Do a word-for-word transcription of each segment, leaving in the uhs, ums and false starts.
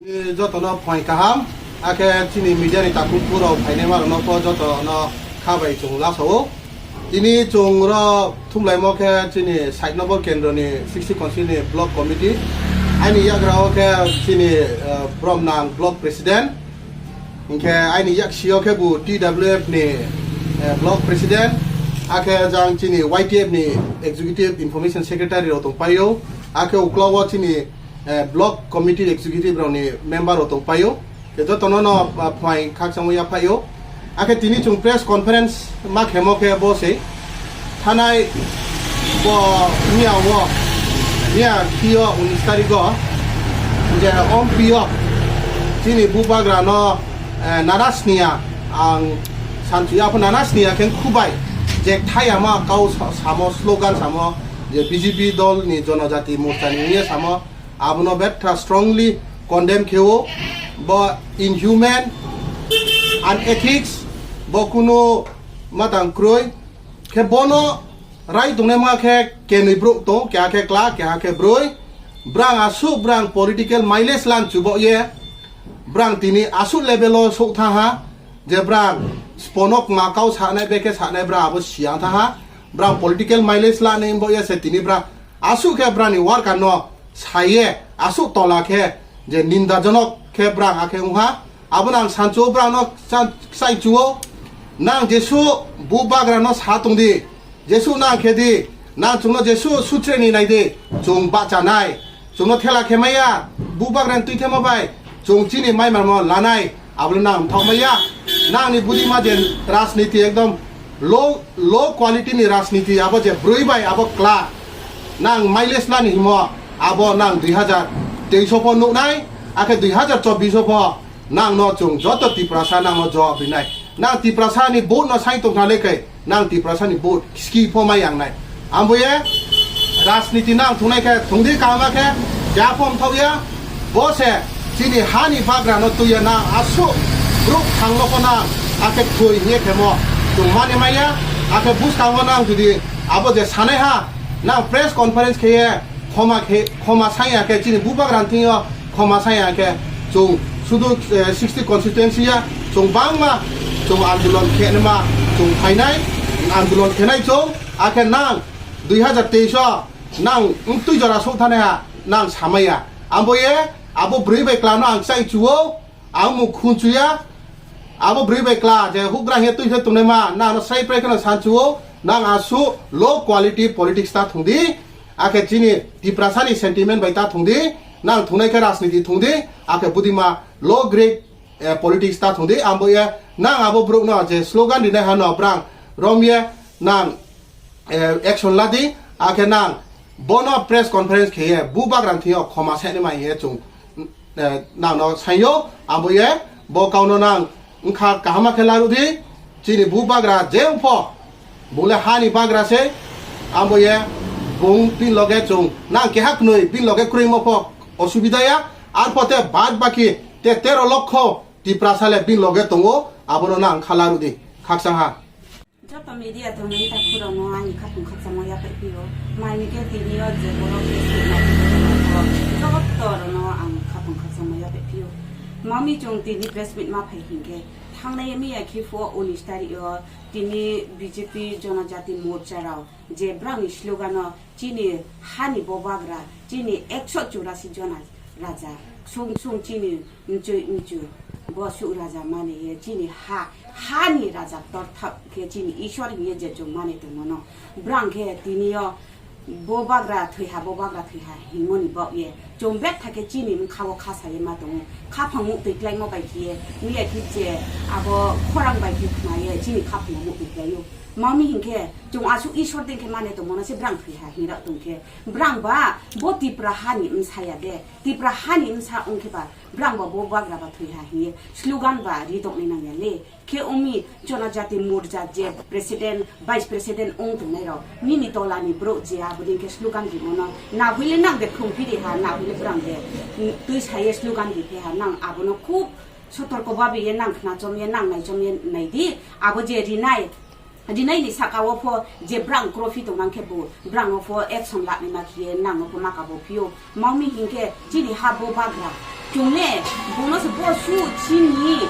Jotono phai kaham, akhe chini media ni takhuk phuru rok phainai ma rok no pho jotono kha bai chwng lasao. Tini chwng ro thumlaimo khe chini side number kendro ni sixty constituency ni block committee. Aini yagra o khe chini, eh, Bromnang block president. Hinkhe aini yaksi o khe bo T W F ni, eh, block president. Akhe jang chini Y T F ni executive information secretary rok tong paio. Akhe ukla o chini eh, block committee executive rokni member rok tong paio. Khe jotono no, ah, phai khakchangma yaphaio. Akhe tini chwng press conference ma khemo khe bo se thanai bo miya o, miya thio unis tarikh o je ompio chini bubagra no, eh, nana sniya ang sanchuya pho nana sniya khe khubai je thaya ma kau sa-, samo slogan samo je B J P dol ni jonojati morcha ni niya samo. Abono betha strongly condemn kheo, bo inhuman, unethics, bo kunu matang kroi, khe bono rai tongnai ma khe kenwi bro tong, keha khe kla, keha khe broi, brang asuk brang political mileage lan chubo ye, brang tini asuk level o sok tha ha, je brang sponok ma kau sanai bekhe sanai brang abo siya tha ha, brang political mileage lanai bo ye se tini brang asuk khe brang ni worker no saye asuk tola khe je nindajonok khe brang akhe wngha. Abono ang sanchuo brang no chan-, chai chuo. Nang jesu bubagra no sa tongdi, jesu nang khe di, nang chwngno jesu sutreni nai di, chwng bachanai, chwngno thela khe maya, bubagra ni twi thema bai, chwng chini mai manmo lanai, abole nang thok maya. Nang ni budi ma je rajniti ekdom low, low quality ni rajniti abo je broi bai abo kla. Nang mileage lani himo abo nang dui hajar teis o pho nuknai, akhe dui hajar chobbish o pho nang no chwng joto Tiprasa nang no jawab rinai. Nang Tiprasa ni vote no sai tongthale khe nang Tiprasa ni vote ski pho mai yangnai. Ambo ye rajniti nang thungnai khe thungdi kaham khe ja pho mthok ya. Bo se chini hani bagra no tuya na asuk bruk thangno ko na akhe thoi hiye khemo chwng mani maya akhe bwskango nang jodi abo je sanai ha nang press conference kheye khoma khe khoma sanya khe chini bubagra thingyo khoma sanya khe chwng sudu, eh, sixty constituency ya chwng bangma chwng andolon khenma chwng phainai andolon khenai chwng akhe nang dui hajar teis o nang wngtwi jora sok thane ha nang samaya. Ambo ye abo bwrwi bai klano ang chai chuo, ang mung khun chuya. Abo bwrwi bai kla je hugra he twi khe tongnai ma nang no sai prai kheno san chuo, nang asu low quality politics ta thungdi. Akhe chini Tiprasa ni sentiment bai ta thungdi, nang thungnai khe rajniti thungdi, akhe budima low grade, eh, politics ta thungdi. Ambo ye nang abo bruk no je slogan rinai hano brang romye nang eh, action ladi, akhe nang bono press conference kheye bubagra thio khoma seni mai ye chwng, eh, nang no sayo, abo ye bo kauno nang wngkha kahama khe larudi, chini bubagra je wngpho, bole hani bagra se, abo ye bung bin loge chwng nang keha knoi bin loge kroimo pho osubida ya, arpho te bad baki te tero lokho Tiprasa le bin loge tongo, abono nang kha larudi, khakchang ha. Joto media tongnai takhurokno ani khaphang khakchangma yaphaiphiyo. Maini khe tini o je borok press meet ma phai tongmani joto rokno ang khaphang khakchangma yaphaiphiyo. Mami chwng tini press meet ma phai hinkhe thangnai miya khe phuo unis tarik o tini B J P Jonojati Morcha rok je brangni slogan o chini hani bobagra, chini ekso churasi jona raja, sung sung chini mchwi mchu, bo suk raja mani ye chini ha, hani raja torthap khe chini Ishwar hiye je chwng mani tongmano. Brang khe tini o bobagra thwiha, bobagra thwiha himoni bok ye chwng betha khe chini mkha o kha saye ma tongo. Khaphang muk twi klaimo bai khe ye, miya khe je abo khorang bai khe khna ye chini khaphang muk twi klaio. Mami hinkhe chwng asuk Ishwar dengkhe mane tongmano se brang thwiha hinra tongkhe. Brang ba bo Tipra hani msaya de. Tipra hani msa wngkhe ba brang ba bo bagra ba thwiha hiye slogan ba ri tongni nangya le. Khe umi Jonojati Morcha je president, vice president wng tongnai rok nini tola ni bro je abo dengkhe slogan rimono na hwile nang de khum phiri ha na hwile brang de twi saye slogan ri phe ha nang abono khub sotorko babi ye nang khna chom ye nang nai chom ye nai di abo je rinai Rinai ni saka o pho je brang trophy tong nang khe bo brang o pho action lak ni ma khiye nang no pho maka bo phio. Mami hinkhe chini ha bo bagra. Chungle, bono se bo su chini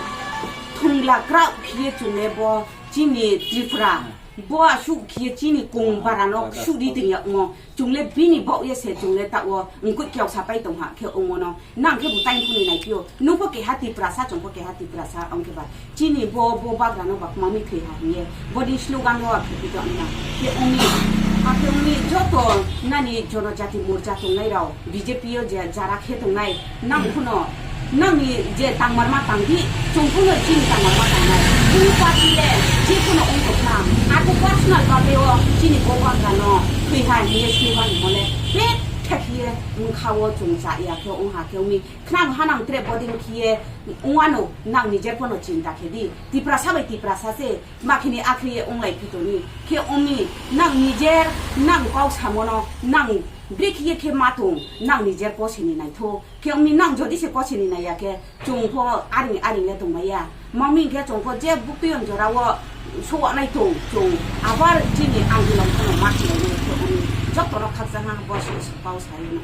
thungla krao khiye chungle bo chini Tripura. Bo asuk khiye chini kung barano sudi tengya mo. Chungle bini bok ye se chungle ta o ngkut kyau sapai tong ha khe omono. Nang khe butai khuni nai pio. Nung ko keha Tiprasa, chong ko keha Tiprasa, ong khe ba. Chini bo, bo bagrano bak mami thwi ha hiye. Bodi slogan ro akhe pito ongna. Khe ongni, akhe ongni joto nani jonojati morja tongnai rao, B J P o je jara khe tongnai, nang phuno, nangni je tangmarma tangdi, chong phuno chini tangmarma tangnai. Kunu party le, je phuno ong tokna, ako personal babe o chini bo bagrano thwi ha hiye slogan mole. Pe thek hiye, ong kha o chong cha ya khe ong ha khe ongni. Khnang hanang tre bodin khiye ungwano nang nijer pono chinta khe di. Tiprasa bai Tiprasa se makhini akhriye unglai pitoni. Khe ongni nang nijer nang kau samono nang brekhiye khe matung nang nijer posini naitho. Khe ongni nang jodi se posini naiya khe chungpho aring aring le tongmaya. Mami khe chungpho je bukti on jorao sowa naitung chung abar chini angilong pono makhiyai khe ongni jotono khaksa ha bosi kau sayono.